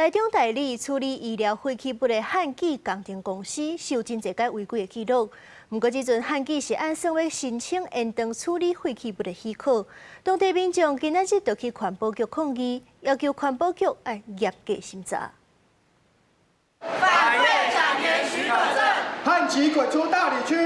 台中大里處理醫療廢棄物的漢記工程公司受真濟擺違規的記錄。毋過這陣漢記是按算欲申請延長處理廢棄物的許可，當地民眾今仔日就去環保局抗議，要求環保局愛嚴格審查。反對展延許可證，漢記滾出大里區，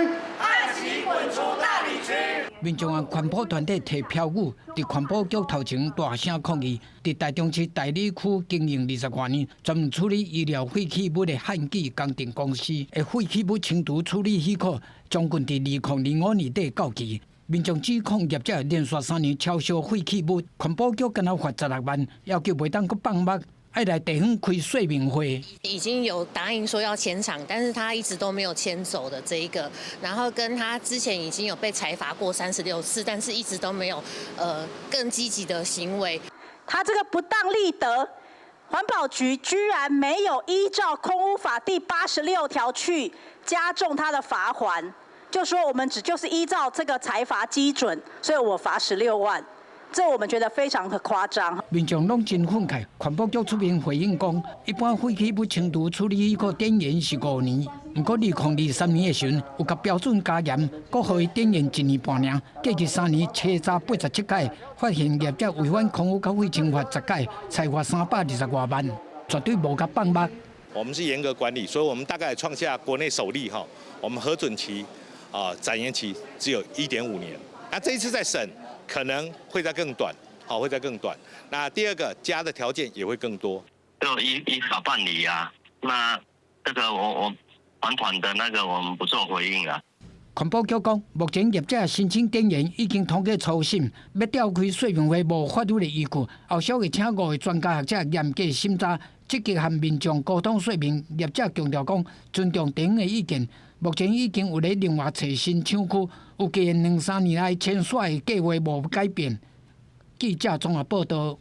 漢記滾出大里區。民眾和環保團體提標語，佇環保局頭前大聲抗議。佇台中市大里區經營20外年，專門處理醫療廢棄物的漢記工程公司的廢棄物清除處理許可，將近佇2025年底到期。民眾指控業者連續3年超燒廢棄物，環保局敢若罰16萬，要求袂當閣放目。愛來地方開說明會。已經有答應說要遷廠，但是他一直都沒有遷走的這一個，然後跟他之前已經有被裁罰過36次，但是一直都沒有更積極的行為。他這個不當利得，環保局居然沒有依照空污法第86條去加重他的罰鍰，就說我們只就是依照這個裁罰基準，所以我罰16萬。這我們覺得非常的誇張。民眾攏真憤慨，環保局出面回應講，一般廢棄物清除處理許可展延是5年，毋過2023年的時陣有共標準加嚴，閣予伊展延一年半爾。過去3年查查87擺，發現業者違反空污佮廢清法10擺，裁罰320外萬，絕對無共放目。我們是嚴格管理，所以我們大概創下國內首例哈。我們核准期啊展延期只有1.5年，那這一次再審，可能會再更短，好，會再更短。那第二個加的條件也會更多。就依法辦理啊。那這個我還款的那個我們不做回應啊。環保局講，目前業者申請展延已經通過初審，欲調開說明會無法律的依據，後續會請五個專家學者嚴格審查，積極和民眾溝通說明。業者強調講，尊重地方的意見。目前已經有咧另外揣新廠區，預計兩三年內遷徙的計劃無改變。記者綜合報道。